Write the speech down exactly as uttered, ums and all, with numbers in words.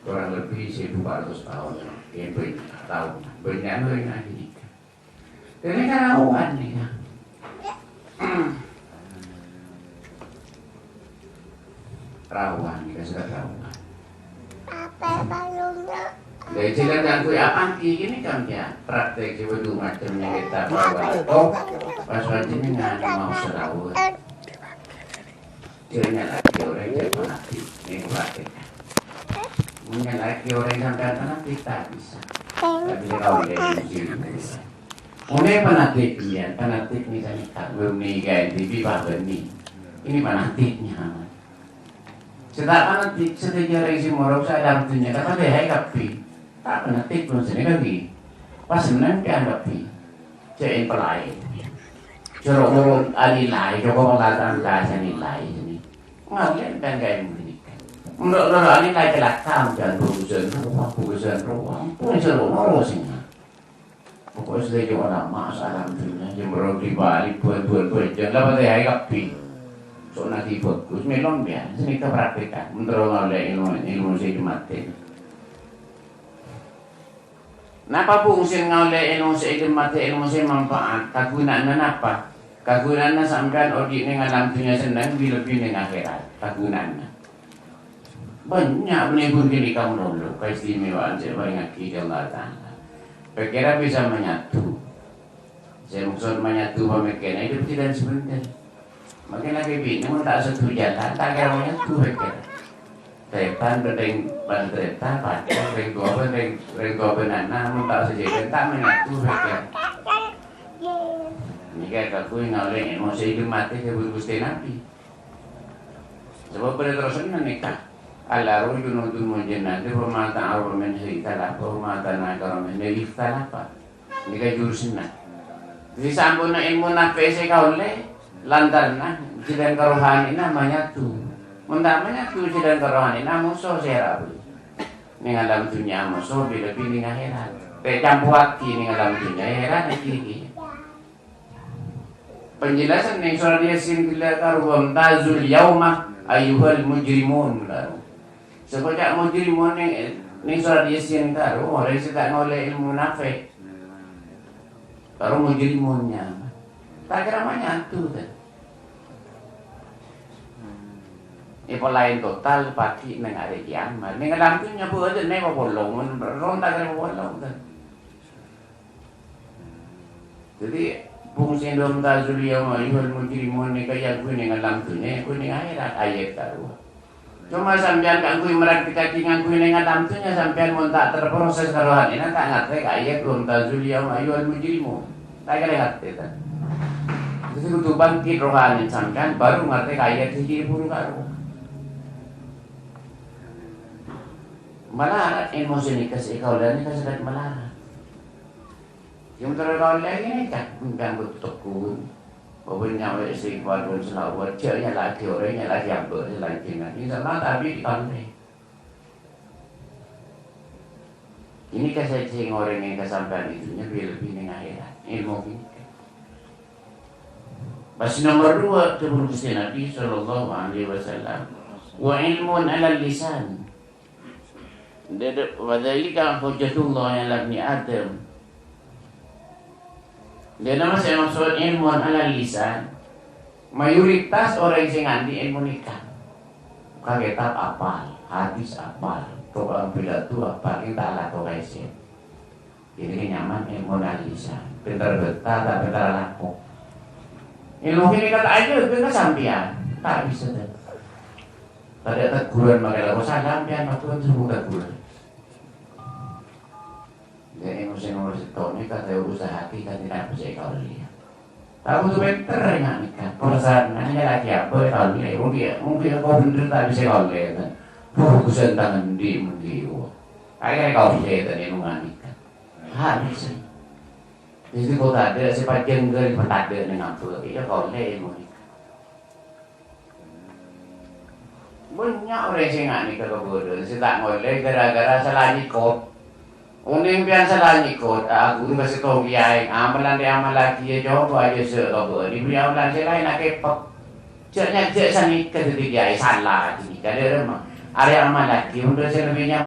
Kurang lebbi seribu empat ratus taon. Iyâ, bânnya' taon. Bânnya' orèng aghârika. Kènè' karaowan nèka. Raowan nèka, sè raowan. Apa balumnya? Lah, jhâlân kaangghuy apa nèka, kènè' kan ya? Praktek sè bâdâ macem nèka, raowan. Oh, pas panjhennengngan mau sè raowan. Jhâ' nyala'aghi orèng jhâ' panatè', nèng praktek. Mon nyala'aghi orèng sampèyan panatè', ta' bisa. Ta' bisa kaulâ ènjil. Mon panatè' bhâdhân, panatè' nèka nèka, belum nèka, ente bi' pabânnè. Ini panatè' nyaman. Sè ta' panatè', sadhâjâ orèng sè morok saalam dhunnya, ta' padâ haè kabbhi. Ta' panatè' pon sè nèka bi'. Pas senneng kaangghuy. Jhâ' èmpèlai. Jhâ' ro-moro anilai, jhâ' ko' pangkatan ka sè nilai sini. Ngaulâ kan kaè mènèka. Menurut ro anilai celaka, jhâ' bungkusan rowa, bungkusan rowa. Ampon jhâ' ro-moro sènga. Pokoknya sadhâjâ ulama saalam dhunnya, jhâ' moro di Bali, buan-buan bâjâng, la patè haè kabbhi. Sok nadi bagus, melon ya, sini ka praktek, ah. Mentero ngaulâ ilmu, ilmu sè matè. Napa fungsin ngaulâ èlmo sè èdhimmatè, èlmo sè manfaat? Kaghuna'anna napa? Kaghuna'anna sampèyan odi' neng alam dhunnya senneng, bi-, lebbi neng akhèrat. Kaghuna'anna. Bânnya' bânnè ghun ghânèka malolo, kaistimewaan sè èparèngaghi Allah Ta'ala. Pèkkèra bisa manyatu. Sè maksod manyatu pamèkkèranna, idup tidak sebentar. Makin lagi bingung, tak setuju jalan, tak kira manyatu, pèkkèr. Trètan, rèng, pada trètan, pacar, rèng towa, rèng, rèng towa bân ana, mon ta' sajhâjhân, ta' manyatu, pèkkèr. Nèka kaangghuy ngaulâ èlmo sè èdhimmatè dhâbuna Ghustè Nabbhi. Sabâb bâdâ terrosanna nèka. Al-arwah junudun mujannada, fa ma ta'arafa minha ikhtalafa, wa ma tanakara minha ikhtalafa. Nèka jurusanna. Dhâddhi, samponna èlmo nafè' sè èkaollè, lantaranna jhâlân karohanèna manyatu. Mon ta' manyatu jhâlân karohanèna, moso sè rabu. Neng alam dhunnya moso, bi-, lebbi neng akhèrat. Tè' campoaghi neng alam dhunnya, akhèrat ghi-, ghi. Penjelasan neng surat Yasin ghellâ' karowa, "Wamtazul yauma ayyuhal mujrimun," karowa. Sè koca' mujrimun neng, neng surat Yasin karowa, orèng sè ta' ngaollè èlmo nafè'. Karo mujrimun nyama. Ta' kèra manyatu, ta'. Èpolaèn total paghi' neng arè kiamat. Neng alam dhunnya bâdâ neng papolong, mon ron ta' kèra papolong, ta'. Dhâddhi, fungsi wamtazul yauma ayyuhal mujrimun nèka ya ghun neng alam dhunnya, ya ghun neng akhèrat, ayat karowa. Coma sampèyan kaangghuy maraktèkaghi ngangghuy neng alam dhunnya, sampèyan mon ta' terproses karohanèna, ta' ngartè ka ayat, "Wamtazul yauma ayyuhal mujrimun." Ta' kèra ngartè, ta'? Dhâddhi kodhu bangkit rohani sampèyan, baru ngartè ka ayat sè ghi' buru karowa. Malarat èlmo sè nèka sè èkaollè nèka sangat malarat. Sèngko' terro kaollè nèka, bhunten bhunten tekun. Bhâbhân nyawa istighfar bân shalawat, jhâ' nyala'aghi orèng, nyala'aghi abâ' sè lanjhângan. Insyaallah, tabi' èkaollè. Ini ka sè, sè ngorèngè kasampèyan è dhunnya, bi-, lebbi neng akhèrat. Èlmo ghânèka. Pas nomor dua, dhâbuna Ghustè Nabbhi sallallahu alaihi wasallam, "Wa ilmun 'alal lisan." Dede-, "Wa dzalika hujjatullah 'ala ibni Adam." Dâ' napa sè èmaksod ilmun 'alal lisan? Mayoritas orèng sè ngangghuy èlmo nèka. Ka kètab apal, hadis apal, tokang pidato apal, kèng ta' alako ka essèna. Jadi nyaman èlmo 'alal lisan. Pènter bhâkta, ta' pènter alako. Èlmo ghânèka ta' ajhâgâ ka sampèyan, ta' bisa, ta'. Tadâ' teguran makè lako salam, sampèyan makon suruh teguran. Jadi, musim nomor sèttong nèka ta' usaha'aghi kanthi napa sè èkaollè. Ta' kodhu pènter enga' nèka. Perasaan nanya lagi apa èkaollè. Mungkin, mungkin engko' bhendher ta' bisa èkaollè, ta'. Bungkusan tangan di mungkin, wah. Akhirnya èkaollè, ta', enga' nèka. Ha, bisa. Jadi, kok tadâ' sè pajhâng ghâri petadâ' neng apa, iyâ èkaollè, mungkin. Bânnya' orèng sè nga' nèka kabâdâ'ân sè ta' ngollè gara-gara sala nyèkot. Onèng pèyan sala nyèkot, a, ghuru kasè tong kèyaè, amalan rè amallaghi, yâ coba ajâ sè kabâdâ, dibâri amalan sè laèn akèpèk. Jhâ' nyajhâ' sanèka dhâddhi kèyaè sala, ghânèka dâremma. Arè amallaghi, mon sè lebbi nyam-